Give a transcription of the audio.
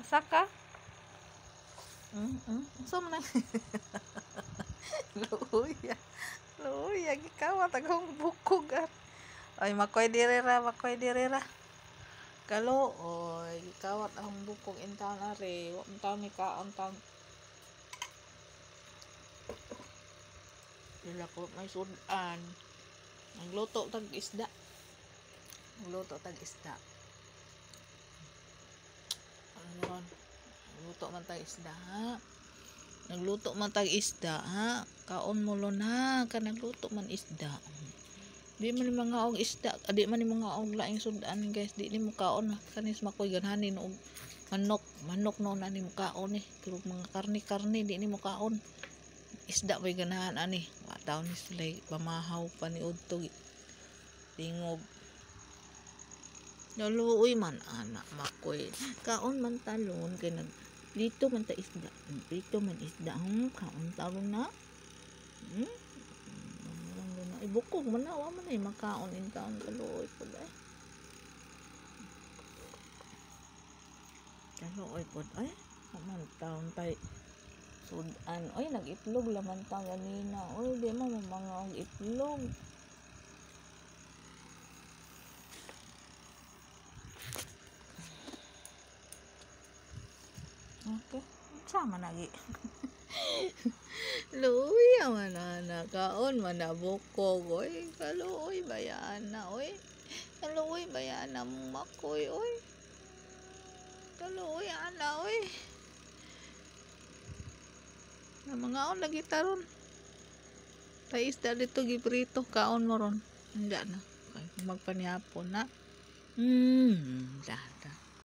Asa ka? Unsa man ang luya. Luya gikawat akong bukog at. Ay, makoy diri ra, makoy diri ra. Kaluoy, gikawat akong bukog intawn ari. Wa man taon ni kaon taon. Dila ko may sudan. Nagluto tag isda. Nagluto tag isda. Ano ron? Nagluto man tag isda, ha? Nagluto man tag isda, ha? Kaon mo lon, ha? Ka nagluto man isda. Di man ni mga og isda, di man ni mga og laing sudan, guys. Di ni mo kaon, ha? Kanis makoy ganhanin og manok, manok no na ni mo kaon eh. Pero mga karni-karni di ni mo kaon. Isda may ganahan ani. Wa taon ni sila pamahaw pa ni udto tingob. Naluoy man anak makoy. Kaon man talon kay nag dito man ta isda. Dito man isda. Kaon talon na. Ibukog man na wa man ay makaon in taon, kaluoy pud ay. Kaluoy pud ay. Man taon tay sudan. Oy, nag-itlog laman ta ganina. Oy, di man mo mga og itlog. Okay. Sama nagi. Luya man ana kaon man na bukog oy. Kaluoy bayaan na oy. Kaluoy bayaan na mong makoy oy. Kaluoy ana oy. Na mga on lagi taron. Tay isda dito giprito kaon mo ron. Hindi na. Okay, magpanihapon na. Da, da.